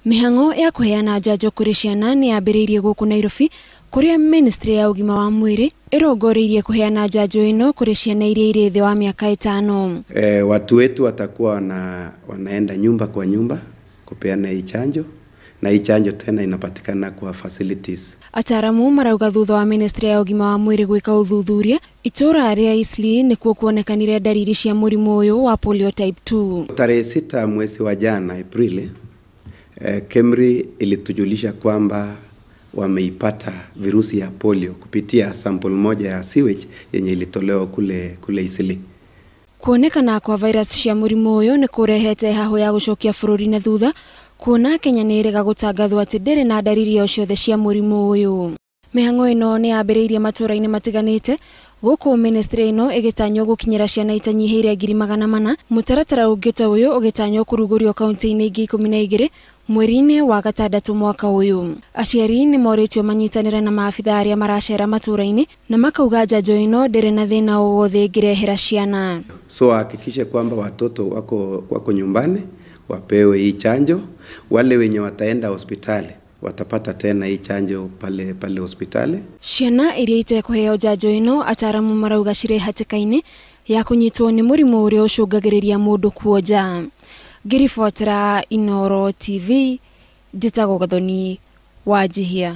Mĩhang'o ya kũheana njanjo kũrĩ ciana nĩ yambĩrĩirie gũkũ Nairobi, kũrĩa ministry ya ũgima wa mwĩrĩ ĩrongoreirie kũheana njanjo ĩno kũrĩ ciana iria irĩ thĩ wa mĩaka 5. Watu wetu watakuwa wanaenda nyumba kwa nyumba kupeana hii chanjo, na hii chanjo tena inapatikana kwa facilities. Ataaramu marauga thutha wa ministry ya ũgima wa mwĩrĩ gwĩka ũthuthuria, itũra rĩa Eastleigh nĩkuo kuonekanire ndariri cia mũrimũ ũyũ wa polio type 2. Tarehe 6 mwezi wa jana Aprili, KEMRI ilitujulisha kwamba wameipata virusi ya polio kupitia sample moja ya sewage yenye ilitolewa kule Eastleigh. Kuonekana kwa virus cia mũrimũ ũyũ nĩ kũrehete hahũ ya gũcokia bũrũri na thutha, kuona Kenya nĩ ĩrega gũtangathwo atĩ ndĩrĩ na ndariri o ciothe cia mũrimũ ũyũ. Mĩhang'o ĩno nĩ yambĩrĩirie matũũra-inĩ matiganĩte, gũkũ ministry ĩno ĩgĩtanywo gũkinyĩra ciana itanyihĩire 400,000. Mũtaratara ũngĩ ta ũyũ ũgĩtanywo kũrugũrio kaunti-inĩ ingĩ 12 mweri-inĩ wa gatandatũ mwaka ũyũ. Aciari nĩ morĩtio manyitanĩre na maabitha arĩa maracera matũũra-inĩ na makauga njanjo ĩno ndĩrĩ na thĩna o wothe ĩngĩrehera ciana. So hakikishe kwamba watoto wako nyumbani wapewe hii chanjo. Wale wenye wataenda hospitali watapata tena hii chanjo pale hospitali. Ciana iria itekũheo njanjo ĩno ataaramu marauga cirĩ hatĩka-inĩ ya kũnyitwo nĩ mũrimũ ũrĩa ũcũngagĩrĩria mũndũ kuonja. Ngĩribotera Inooro TV, njĩtagwo Gathoni Wanjihia.